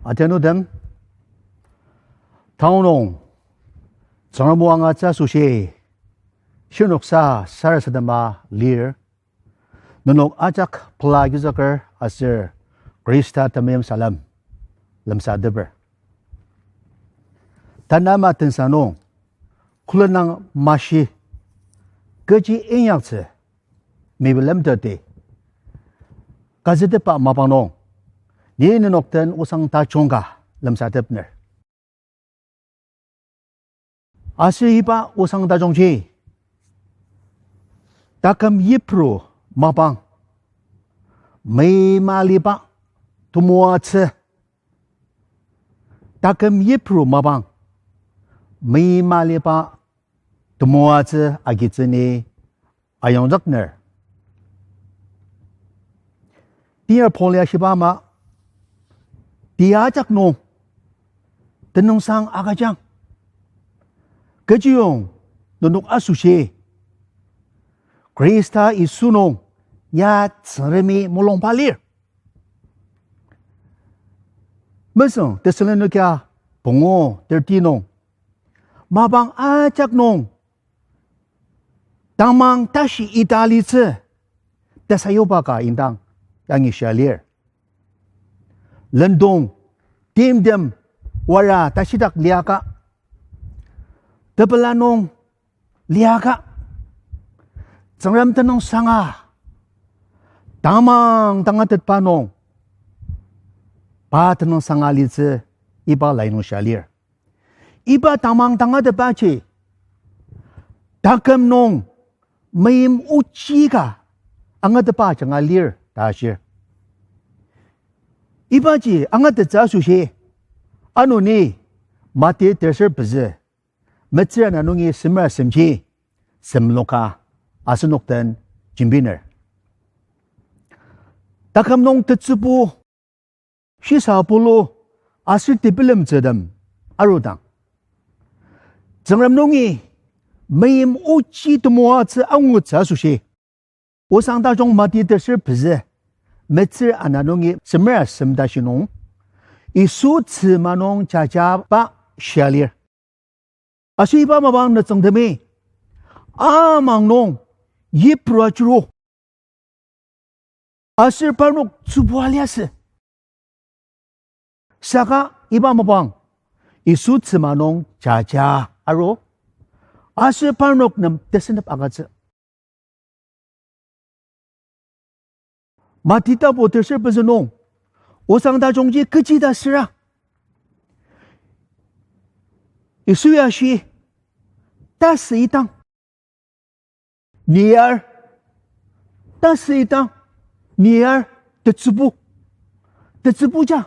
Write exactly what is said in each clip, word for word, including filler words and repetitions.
Atianutem, tanü nung Tsüngrem o angatsü asoshi, shinoksa sarasadema lir, nenok ajak pela agizüker aser Khrista temeim salem lemsateper. Tanü ama tensa nung, kolenang mashi, kechi inyaktsü mebilemteti, kazütepa mapang nung, ni nenok den osang tajung ka lemsatepner. Aser iba osang tajungji, taküm yipru mapang, meima aliba temoatsü. Taküm yipru mapang, meima aliba temoatsü agitsü ni ayongzükner. Tia Paul ya shiba ama, tia ajak nung tenüngsang agüjang. Kechiyong nenok asoshi, Khrista Yisu nung ya Tsüngremi mulungba lir. Mesüng Thessalonika pungu thirty nung, mapang ajak nung tamang tashi ita alitsü, tesayuba ka indang yangi shia lir. Lendong, timtem, wara tashidak liaka, tepela nung liaka, Tsüngrem tenüngsanga tamang tangatetba nung, pa tenüngsanga alitsü, iba lai nung shia lir. Iba tamang tangatetbaji, taküm nung meim ochi ka angatetba ajanga lir ta ashir. Ibaji angatettsü asoshi, ano ni Mati terser pezü, metsür ana nungi semer asemji semloka asenok den jembiner. Taküm nung tetsübu, shisa pulu aser tebilemtsütem arudang, Tsüngrem nungi meim ochi temoatsü angutsü asoshi, osang tajung Mati terser pezü, metsür ana nungi semer asem tashi nung, Yisu tzüma nung jajaba shia lir. Aser iba mapang nütsüngtemi amang nung yiprua juru aser parnok tsübua liasü. Saka iba mapang Yisu tzüma nung jaja aru, aser parnok nem tesenep agütsü. Mati tapu terser pezü nung, osang tajungji kechi ta süra, Yisu ya shi, tasü idang, ni ar, tasü idang, ni ar, tetsübu, tetsübuja,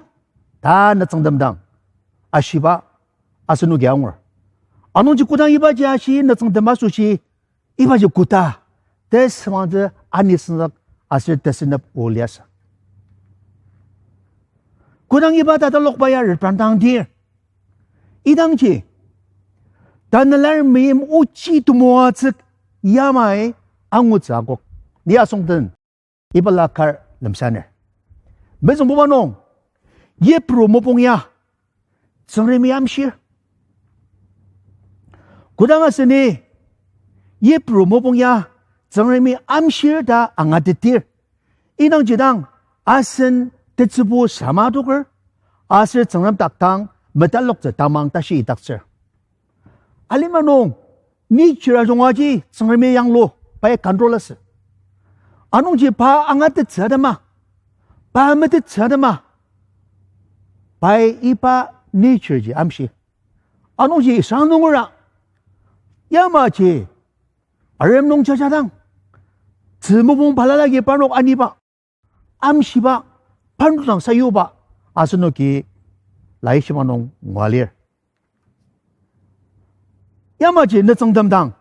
ta nütsüngtem dang ashiba asenoki angur. Anungji kodang ibaji ashi nütsüngtem asoshi, ibaji koda tesüngmangtsü anisüngzük aser tesenep o liasü. Kodang iba tatalokba ya reprangdangdir, idangji, Tanela meim ochi temoatsü yamai angutsü akok, ni asüngdang iba la kar lemsaner. Mezüngbuba nung, yipru mopung ya Tsüngremi amshir. Kodang aseni yipru mopung ya Tsüngremi amshir ta angatetir, idangji dang asen tetsübu sama adoker, aser Tsüngrem dak dang metaloktsü tamang tashi idaktsür. Alima nung, nature ajungaji Tsüngremi yanglu, pai control asü. Anungji pa angatettsü atema, pa metettsü atema, pai iba nature ji amshi. Anungji sang nungera, yamaji arem nung jajadang, tzü mopung balala agi parnok aniba, amshiba, parnok dang sayuba, asenoki laishiba nung ngua lir. Yamaji nütsüngtem dang,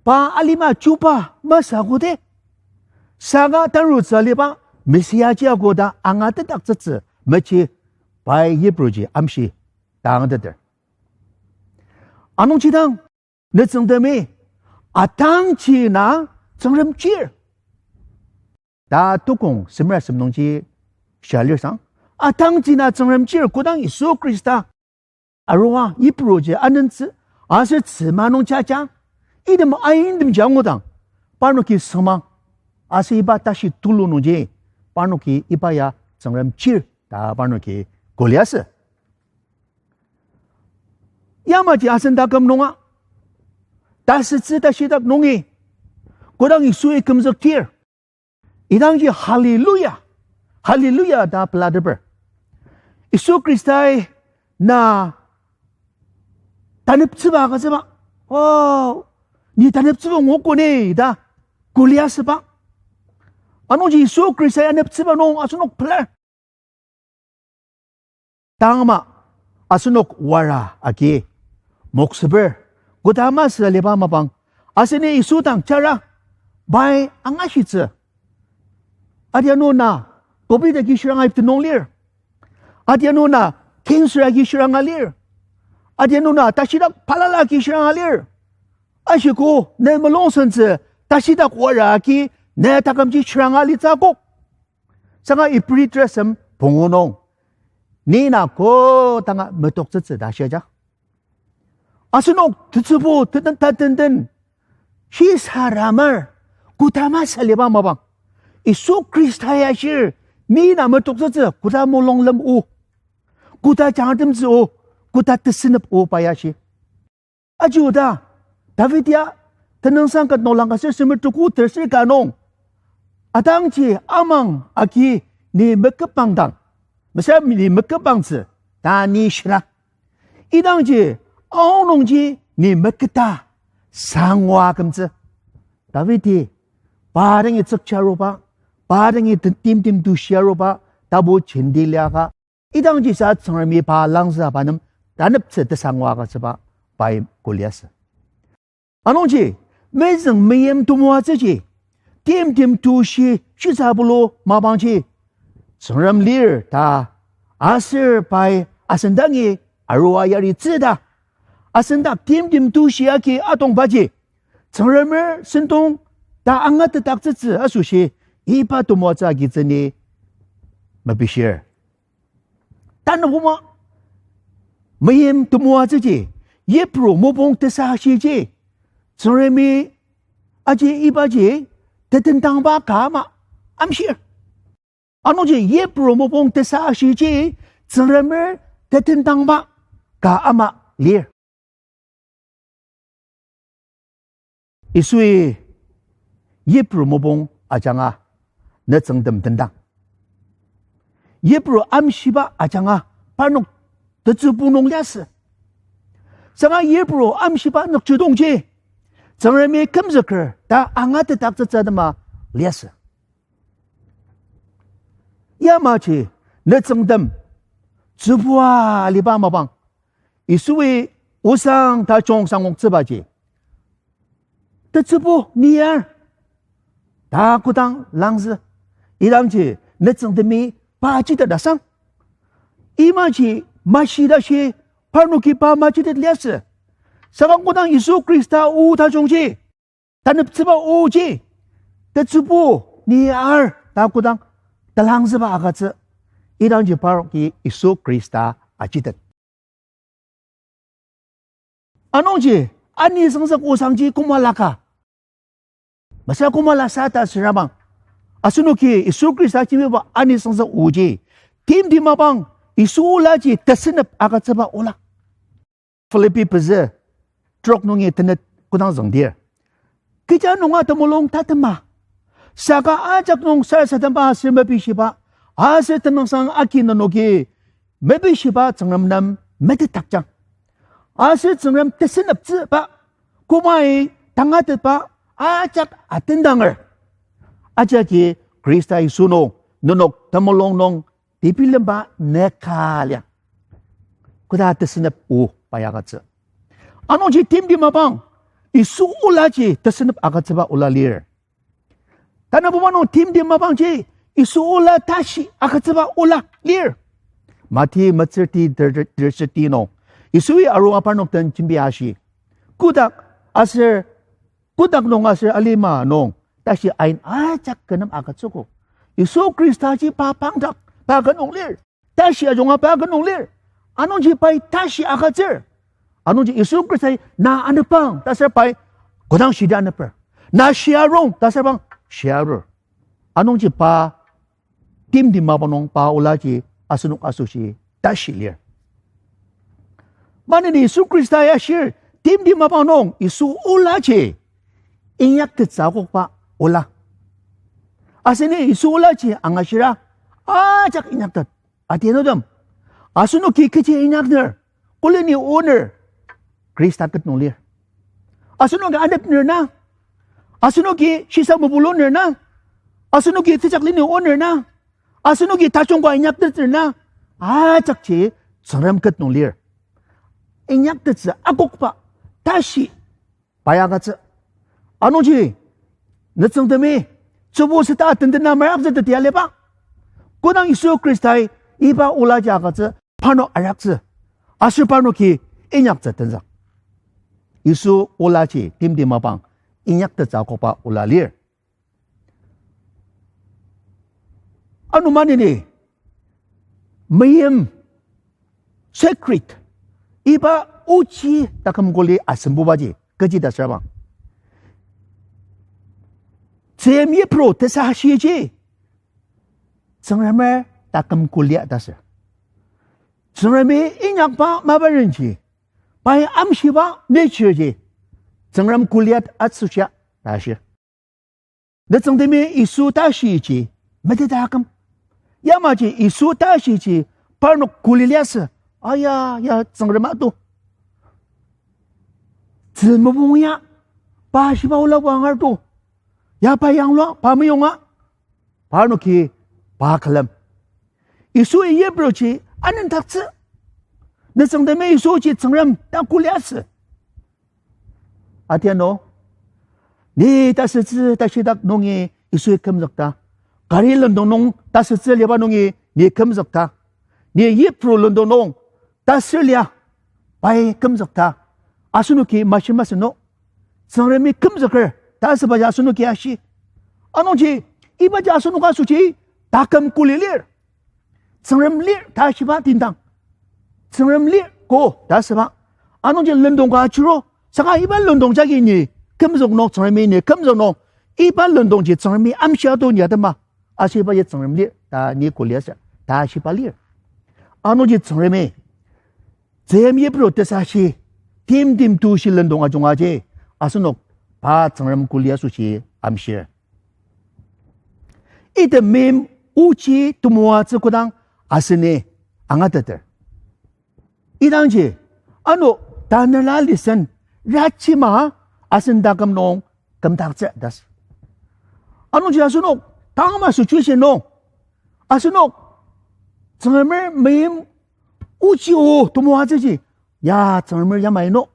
pa alima chuba masü akodi, saka tarutsü aliba Messiah ji akoda angatetdaktsütsü mechi, pai yipruji amshi ta angateter. Anungji dang, nütsüngtemi atangji na Tsüngrem chir ta tukong semer asem nungji shia lir sang, Atangji na Tsüngrem chir kodang Yisu Khrista arua Hebruji anentsü, aser tzüma nung jaja, item aindem jangudang, parnoki sengmang, aser iba tashi tulu nungji, parnoki iba ya Tsüngrem chir ta parnoki kuliasü. Yamaji asen taküm nunga, tasütsü tashidak nungi, kodang Yisui kümzüktir, idangji hallelujah, hallelujah ta pelateper. Yisu Khristai na taneptsüba agütsüba. Oh, ni taneptsüba ngoko ni ta kuliasüba. Anungji Yisu Khristai aneptsüba nung asenok pelar. Tangma asenok wara agi moksüper, koda masü aliba mapang, aseni Yisu dang jara, pai angashitsü. Adianu na covid agi shiranga ipti nung lir. Adianu na cancer agi shiranga lir. Adianu na tashidak balala agi shiranga lir. Ashiko ne mulungsentsü tashidak wara agi ne takümji shiranga litsü akok. Saka Ibri ter asem pungu nung, ni na kodanga metoktsütsü ta shiaja. Asenok tetsübu teten tatenten, shisaramer, koda masü aliba mapang, Yisu Khrista ya ashir, ni na metoktsütsü koda mulunglem o, koda jangatemtsü o, koda tesenep o pai ashi. Aji oda, David ya, Tenüngsang ket noklang ka ser semer tuku terser ka nung, atangji amang agi ni meküpang dang, mesüra ni meküpangtsü ta ni shira. Idangji aonungji ni meketa sangwa kümtsü. Davidi pa dangi tsükchi aruba, pa dangi te-, timtem tushi aruba, tapu jenti liaka, idangji sa Tsüngremi pa langzüba nem taneptsü tesangwa agütsüba pai kuliasü. Anungji, mezüng meim temoatsüji, timtem tushi shisa bulu mapangji, Tsüngrem lir ta, aser pai asen dangi arua yaritsü ta, asen dak timtem tushi agi atongbaji, Tsüngremer sentong ta angatetdaktsütsü asoshi, iba temoatsü agitsü ni mepishir. Tanü buma, meim temoatsüji, Hebrew mopung tesashiji, Tsüngremi aji ibaji tetentangba ka ama amshir. Anungji Hebrew mopung tesashiji, Tsüngremer tetentangba ka ama lir. Yisui Hebrew mopung ajanga nütsüngtem tendang, Hebrew amshiba ajanga parnok tetsübu nung liasü. Saka Hebrew amshiba nükjidongji, Tsüngremi kümzüker ta angatetdaktsütsü atema liasü. Yamaji nütsüngtem tsübua aliba mapang, Yisui osang tajung sangoktsübaji, tetsübu ni ar ta kodang langzü, idangji nütsüngtemi pa ajitet asang, imaji mashi tashi parnoki pa majitet liasü. Saka kodang Yisu Khrista o tajungji, taneptsüba oji, tetsübu ni ar ta kodang talangzüba agütsü, idangji parnoki Yisu Khrista ajitet. Anungji anisüngzük osangji küma laka, mesüra küma lasa ta sürabang, asenoki Yisu Khrista jimjiba anisüngzük oji, timtem mapang Yisu olaji tesünep agütsüba ola. Philippi pezü trok nungi tenet kodang züngdir, kecha nunga temulung tatema, saka ajak nung sarasademba aser mepishiba, aser tenüngsang agi nenoki mepishiba Tsüngrem nem metetdakjang. Aser Tsüngrem tesüneptsüba, kümai tangatetba ajak atendanger. Ajaki Khrista Yisu nung nenok temulung nung tebilemba neka liang, koda tesünep o pai agütsü. Anungji timtem mapang Yisu olaji tesünep agütsüba ola lir. Tanü buma nung timtem mapangji Yisu ola tashi agütsüba ola lir. Mati metsürti ter-, ter-, tersürti nung, Yisui arua parnok den jembi ashi, kotak aser, kotak nung aser alima nung tashi ain ajak kü nem agütsüogo. Yisu Khristaji pa pangdak, pa ken nung lir. tashi ajunga pai akü nung lir. Anungji pai tashi agütsür. Anungji Yisu Khristai na anepang ta ser pai kodang shidi aneper. Na shia rong ta ser bang shia arur. Anungji pa timtem mapang nung pa olaji asenok asoshi tashi lir. Maneni Yisu Khristai ashir timtem mapang nung Yisu olaji inyaktettsü akokba ola. Aseni Yisu olaji angashira ajak inyaktet. Adianutem, asenoki kechi inyakner, koleni oner, Khrista ket nung lir. Asenoki anepner na, asenoki shisa mobuluner na, asenoki tejak leni oner na, asenoki tajungba inyaktetner na, ajakji Tsüngrem ket nung lir. Inyaktettsü akokba tashi pai agütsü. Anungji, nütsüngtemi, tsübu süta tendena meraktsü teti aliba. Kodang Yisu Khristai iba olaji agütsü, parnok araktsü. Aser parnoki inyaktsü tenzük. Yisu olaji timtem mapang inyaktettsü akokba ola lir. Ano maneni, meim, secret, iba ochi taküm kuli asembubaji kechi ta süra bang, Tsüyim yipru tesashiji, Tsüngremer taküm kulia ta sür. Tsüngremi inyakba maparenji, pai amshiba nature ji, Tsüngrem kulia asoshia ta shir. Nütsüngtemi Yisu tashiji meteta aküm. Yamaji Yisu tashiji parnok kuli liasü. Aya, ya Tsüngrem atu. Tzü mopung ya, pa shiba olaba angartu. Ya pa yanglua, pa meyonga. Parnoki pa külem. Yisui yipruji anendaktsü. Nütsüngtemi Yisuji Tsüngrem ta kuli asü. Atiano, ni tasütsü tashidak nungi Yisui kümzükta. Kari lendong nung tasütsü liba nungi ni kümzükta. Ni yipru lendong nung tasür lia pai kümzükta. Asenoki mashi masü no. Tsüngremi kümzüker ta asübaji asenoki ashi. Anungji, ibaji asenok asoshi taküm kuli lir. Tsüngrem lir ta shiba tindang. Tsüngrem lir ko ta asüba. Anungji lendong ka achiro. Saka iba lendong jagi ni kümzük nung, Tsüngremi ni kümzük nung, iba lendongji Tsüngremi amshia to ni atema. Aser ibaji Tsüngrem lir ta ni kuli asü ta shiba lir. Anungji Tsüngremi Tzüyim yipru tesashi, timtem tushi lendong ajungaji, asenok pa Tsüngrem kuli asoshi amshir. Item meim ochi temoatsü kodang aseni angateter. Idangji, ano tanela listen, rachima asen taküm nung kümdaktsü ta asü. Anungji asenok tangma situation nung, asenok Tsüngremer meim ochi o temoatsüji, ya Tsüngremer yamai no,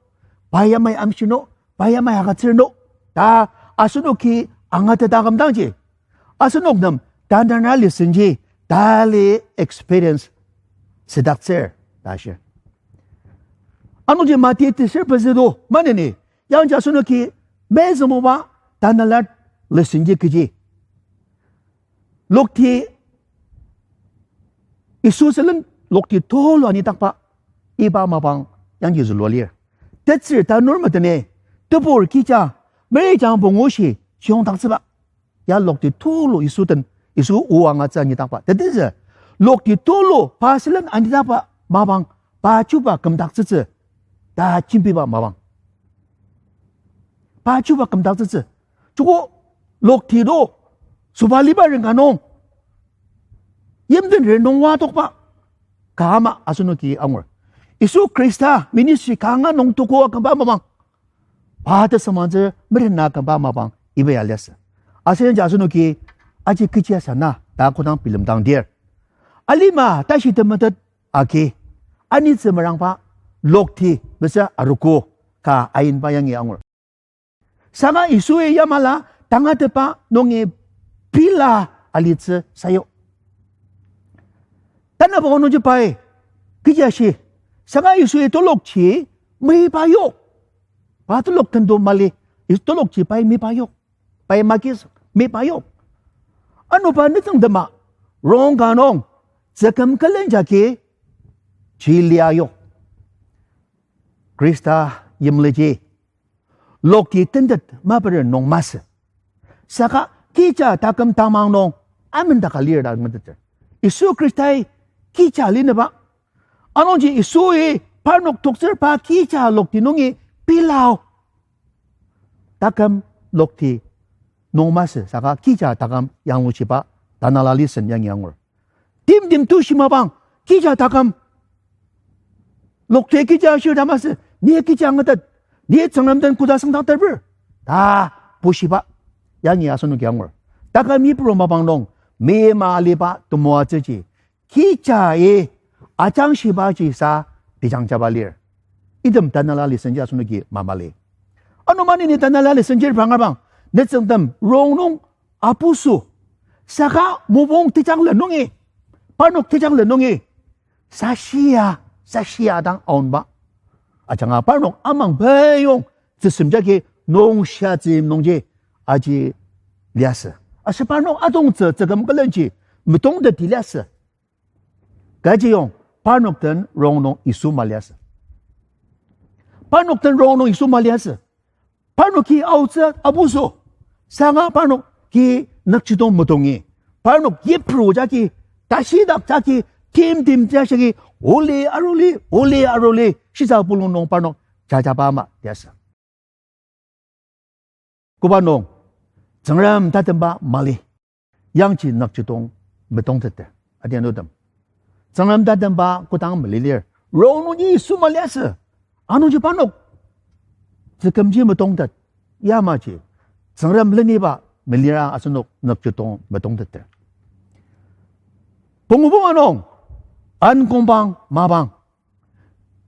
pa yamai amshi no, pa yamai agütsür no ta asenoki angateta kümdangji, asenok nem tanela listenji tali experience südaktsür ta shir. Anungji Mati teser pezü do maneni, yangji asenoki mezüngbuba tanela listenji kechi lokti, Yisu sülen lokti tulu anidakba iba mapang yangji zülua lir. Tetsür tanur meteni, tebur kija, meri jang pungushi chiyongdaktsüba. Ya lokti tulu Yisu den, Yisu o angatsü anidakba. Tetezü, lokti tulu pa sülen anidakba mapang, pa chuba kümdaktsütsü ta jembiba mapang. Pa chuba kümdaktsütsü. Joko lokti do, süba liba ren ka nung, yimden ren nung wa tokba ka ama asenoki angur. Yisu Khrista ministry kanga nung toko akümba mapang, pa tesüngmangtsü merena akümba mapang iba ya liasü. Aser yangji asenoki aji kechi asana ta kodang bilemdang dir, alima tashi temetet agi, anitsü merangba lokti mesü arogo ka ainba yangi angur. Saka Yisui yamala tangatetba nungi pela alitsü sayu. Tanaba nungji pai kechi ashi, saka Yisui telokji meyipa yok. Pa telok tendo mali, Yisu telokji pai meyipa yok. Pai makis meyipa yok. Ano pa nütsüngtema rongka nung tsüküm külen jagi, ji lia yok. Khrista yimliji lokti tentet mapeter nung masü. Saka kija taküm tamang nung amendaka lir ta meteter. Yisu Khristai kija linüba. Anungji Yisui parnok toktsür pa kija lokti nungi pilao. Taküm lokti nung masü saka kija taküm yanglushiba tanela lesson yangi angur. Timtem tushi mapang, kija taküm lokti kija shir ta masü, ni kija angatet, ni Tsüngrem den koda süngdang teper ta bushiba yangi asenoki angur. Taküm yipru mapang nung, mima aliba temoatsüji, kija-i ajangshibaji sa tejangjaba lir. Item tanela lesson ji asenoki mamali. Ano maneni tanela lesson ji prangebang, nütsüngtem rongnung apuso, saka mopung tejanglen nungi, parnok tejanglen nungi, sashia, sashia dang aonba. Ajanga parnok amang peyong tsüsem jagi nungshatsü nungji aji liasü. Aser parnok atongtsü tsüküm külenji metongteti liasü. Kajiyong parnok den rongnung Yisu maliasü. Parnok den rongnung Yisu maliasü. Parnoki aotsü apuso. Sanga parnoki nükjidong metongi, parnok yipru jagi, tashidak jagi, timtem jashagi, oli aruli, oli aruli shisa pulung nung parnok jajaba ama liasü. Koba nung, Tsüngrem tatemba mali, yangji nükjidong metongteter. Adianutem, Tsüngrem tatemba kodang malilir, rongnungji Yisu maliasü. Anungji parnok tsükümji metongtet, yamaji Tsüngrem leniba malira asenok nükjidong metongteter. Pungubunga nung, an kongpang mapang,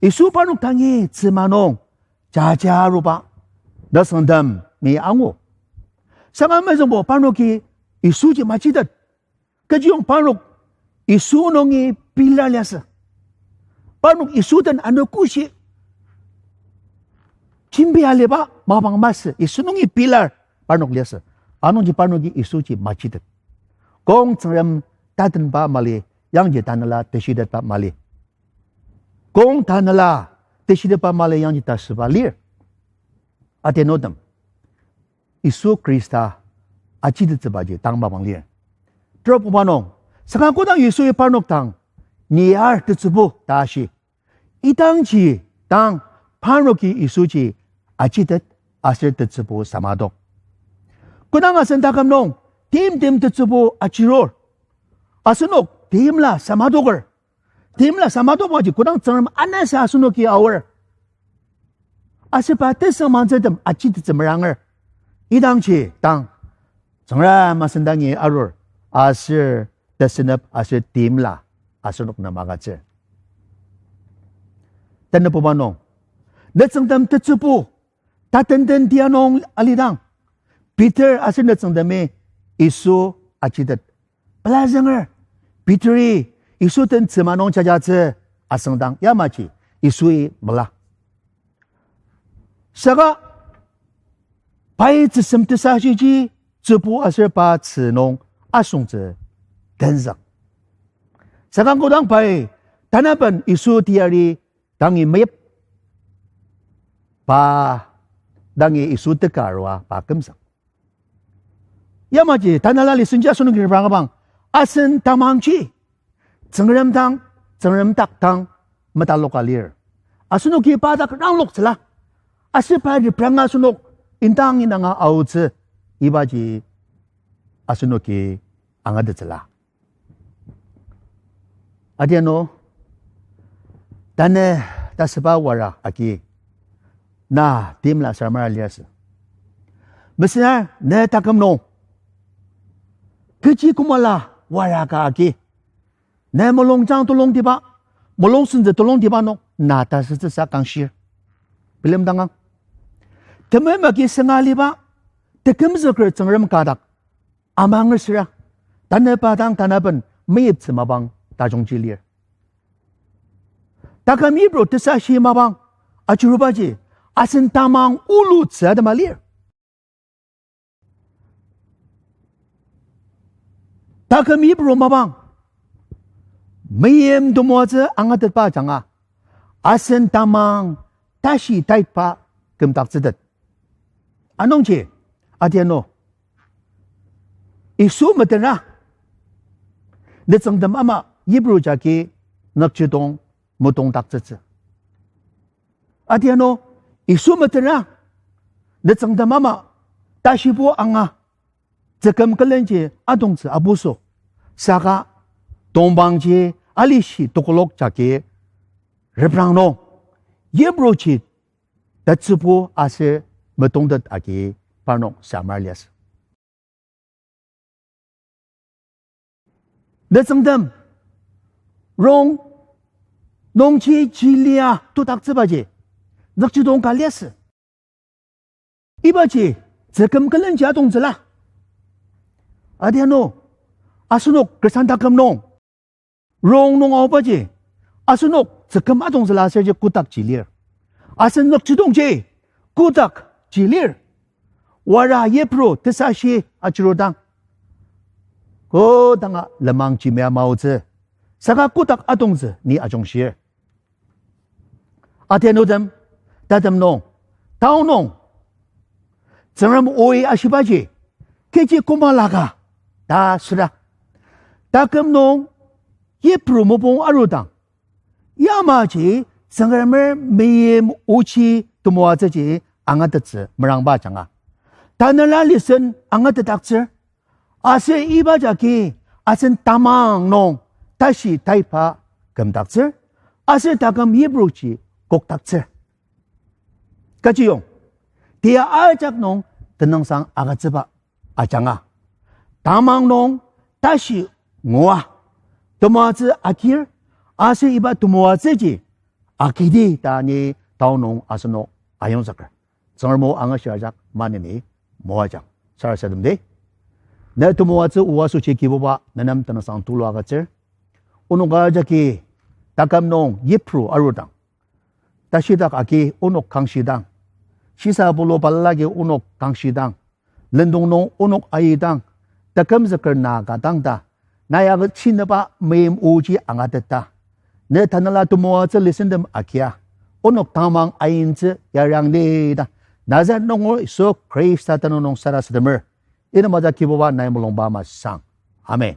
Yisu parnok dangi tzüma nung jaja aruba nüsengtem mi angu. Saka mezüngbo parnoki Yisuji majitet. Kechiyong parnok Yisu nungi pilar liasü. Parnok Yisu den anogoshi jembi aliba mapang masü, Yisu nungi pilar parnok liasü. Anungji parnoki Yisuji majitet. Kong Tsüngrem tatenba mali, yangji tanela teshitetba mali. Kong tanela teshitetba mali, yangji tasüba lir. Adianutem, Yisu Khrista ajitettsübaji tang mapang lir. Teropuba nung, saka kodang Yisui parnok dang, ni ar tetsübu ta ashi, idangji dang parnoki Yisuji ajitet aser tetsübu samadok. Kodang asen taküm nung timtem tetsübu ajirur, asenok timla samadoker. Timla samadokbaji kodang Tsüngrem anasa asenoki aor, aser pa tesüngmangtsütem ajitettsü meranger. Idangji dang Tsüngrem asen dangi arur, aser tesünep aser timla asenok nem agütsür. Tenepuba nung, nütsüngtem tetsübu tatenten tia nung alidang, Peter aser nütsüngtemi Yisu ajitet. Pelazünger, Peteri Yisu den tzüma nung jajatsü asüngdang yamaji Yisui mela. Saka pai tzüsem tesashiji tzübu aser pa tzü nung asüngtsü tenzük. Saka kodang pai tanaben Yisu teyari dangi meyip, pa dangi Yisu teka arua pa kümzük. Yamaji tanela lesson ji asenoki reprangabang, asen tamangji Tsüngrem dang, Tsüngrem dak dang metaloka lir. Asenoki pa dak rangloktsüla, aser pa repranga asenok indang indanga aotsü, ibaji asenoki angatettsüla. Adianu, tanü tasüba wara agi, na timla sarmara liasü. Mesüra ne taküm nung kechi kümala wara ka agi, ne mulungjang tulungtiba, mulung sentsü tulungtiba nung na tasütsüsa kangshir. Bilemdangang, tememaki sünga aliba tekümzüker Tsüngrem ka dak amanger süra, tanü pa dang tanaben meyiptsü mapang tajungji lir. Taküm yipru tesashi mapang ajurubaji asen tamang olutsü atema lir. Taküm yipru mapang meim temoatsü angatetba ajanga, asen tamang tashi taitba kümdaktsütet. Anungji, adianu, Yisu metera, nütsüngtem ama Hebrew jagi nükjidong metongdaktsütsü. Adianu, Yisu metera, nütsüngtem ama tashibo anga, tsüküm külenji atongtsü apuso, saka tongpangji alishi tokolok jagi reprang nung, Hebrew ji tetsübo aser metongtet agi parnok samar liasü. Nütsüngtem, rong nungji jilia todaktsübaji, nükjidong ka liasü. Ibaji, tsüküm külenji atongtsüla. Adianu, asenok Khristan taküm nung, rong nung aobaji, asenok tsüküm atongtsüla aserji kotakji lir. Asen nükjidongji, kotakji lir. Wara Hebrew tesashi ajurudang, kodanga lenmang jimya maotsü, saka kotak atongtsü ni ajungshir. Adianutem, tatem nung, tao nung, Tsüngrem oi ashibaji, kechi küma laka, ta süra. Taküm nung, Hebrew mopung arudang, yamaji Tsüngremer meim ochi temoatsüji angatettsü merangba ajanga, tanela listen angatetdaktsür, aser iba jagi asen tamang nung tashi taiba kümdaktsür, aser taküm Hebrew ji kokdaktsür. Kechiyong, tia ajak nung tenüngsang agütsüba ajanga, tamang nung tashi ngua temoatsü agir, aser iba temoatsüji agidi ta ni tao nung asenok ayongzüker. Tsüngrem o angashir ajak maneni moajang. Sarasademdi. Ne temoatsü o asoshi Kibuba nenem tenüngsang tulu agütsür. Onok ajaki taküm nung Hebrew arudang, tashidak agi onok kangshidang, shisa pulu balala agi onok kangshidang, lendong nung onok aidang, takümzüker na ka dang ta, na ya ka chinaba meim oji angateta, ne tanela temoatsü listentem agia, onok tamang aintsü yarangdi ta, Nazaret nunger Yisu Khrista tenüng nung sarasademer, item ajak Kibuba nai mulungba masang. Amen.